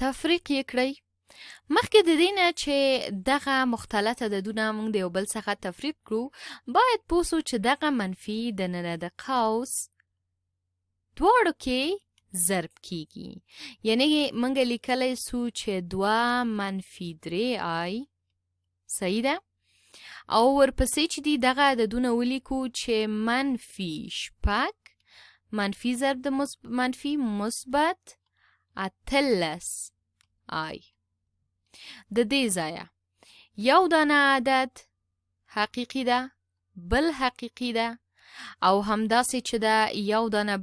تفریق یې کړئ. مخکې د دې نه چې دغه مختلط عددونه موږ د یو بل څخه تفریق کړو، باید پوه سو چې دغه منفي دننه د قوس دواړو کې ضرب کیږي. یعنی موږ لیکلی سو چې 2 منفي 3 آی، صحیح ده، او ورپسې چې دي دغه عددونه ولیکو چې منفي 6، منفي ضرب د منفي مثبت 18 آی. د دې ځایه یو دانه عدد حقیقي ده، بل حقیقي ده، او همداسې چې ده یو دانه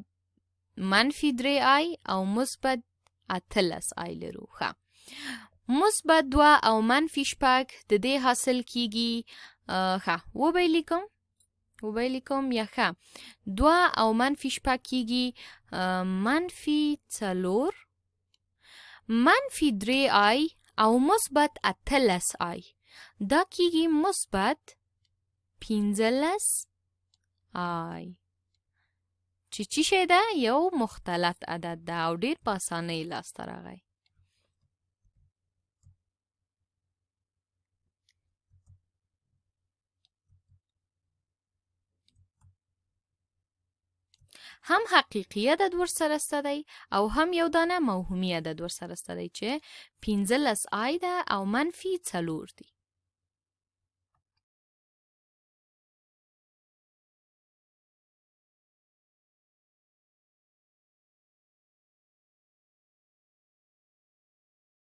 منفي 3 آی او مثبت 18 آی لرو. ښه، مثبت 2 او منفي 6 د دې حاصل کیږي. ښه، وبه یې لیکم، وبه یې لیکم یا ښه، 2 او منفي 6 کیږي منفي 4، منفي 3 آی او مثبت 18 آی، دا کیږي مثبت 15 آی، چې چی شی ده؟ یو مختلط عدد ده او ډیر په اسانۍ لاسته راغی. هم حقیقي عدد ورسره سته دی او هم یو دانه موهومي عدد ورسره سته دی چې 15 آی ده او منفي 4 دي.